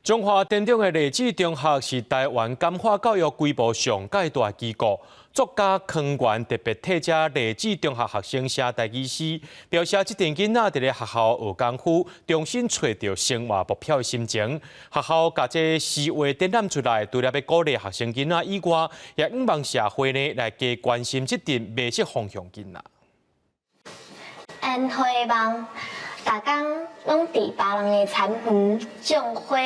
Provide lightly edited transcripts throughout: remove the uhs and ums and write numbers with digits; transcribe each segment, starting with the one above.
彰化田中的勵志中學是台灣感化教育規模上蓋大機構。作家康源特別替這勵志中學學生寫台語詩，表示這陣囡仔佇咧學校學功夫，重新揣著生活目標的心情。學校共這詩畫展覽出來，除了欲鼓勵學生囡仔以外，也向望社會呢來加關心這陣迷失方向囡仔。煙花夢，逐工攏佇別人的田園種花，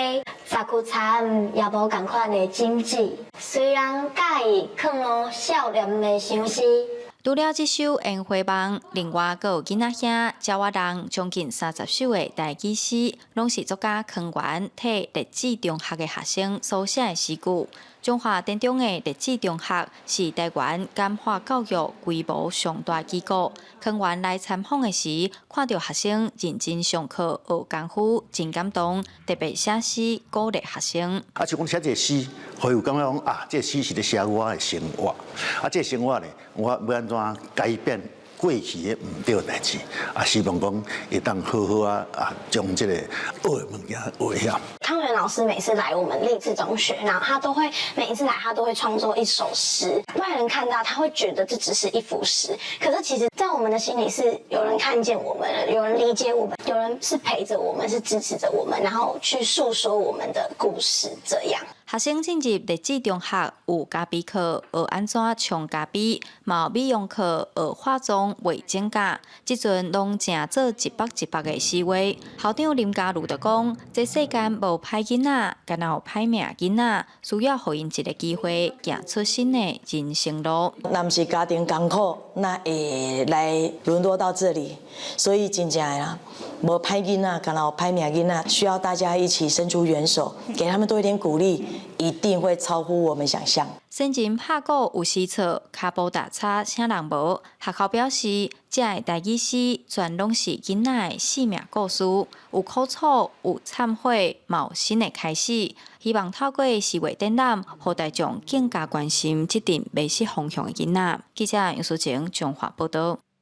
十區田也無仝款的景致。雖然佮意囥攏少年的相思。除了這首《煙花夢》，另外閣有囡仔兄、鳥仔人將近30首的台語詩，攏是作家康源替勵志中學的學生所寫的詩句。彰化田中的勵志中學是台灣感化教育規模上大機構。康源來參訪的時，看著學生認真上課學功夫，真感動，特別寫詩鼓勵學生。啊，像講寫這個詩，予伊有感覺講啊，這個詩是咧寫我的生活。啊，這個生活咧，我欲按怎改變過去的毋對的代誌？啊，希望講會當好好啊啊，將這個學的物件學會曉。康源老師每次來我們勵志中學，然後他都會每一次來，他都會創作一首詩。外人看到他會覺得這只是一幅詩，可是其實，在我們的心裡是有人看見我們了，有人理解我們，有人是陪着我們，是支持着我們，然後去訴說我們的故事。這樣。學生進入勵志中學有咖啡課，學按怎沖咖啡；嘛有美容課，學化妝、畫指甲。這陣攏正做一幅一幅的詩畫。校長林嘉如就講：這世間無歹囡仔，干焦有歹命囡仔，需要予𪜶一个機會，行出新的人生路。若毋是家庭艱苦，哪會來淪落到這裡？所以真正的啦，無歹囡仔，干焦有歹命囡仔，需要大家一起伸出援手，給他們多一點鼓勵，一定會超乎我們想象。先前拍鼓有詩冊，跤步踏差啥人無？學校表示，這个台語詩全攏是囡仔的生命故事，有苦楚，有懺悔，嘛有新的開始。希望透過詩畫展覽，予大眾更加關心這陣迷失方向的囡仔。記者楊淑晴彰化報道。